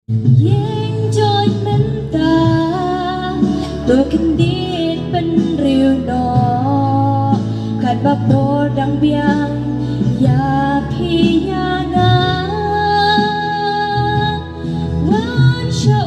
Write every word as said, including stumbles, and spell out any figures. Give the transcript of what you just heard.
Ïeng joit mynta, to kyndit pynriew noh, katba por dang biang ïa phi ïa nga. Wan sha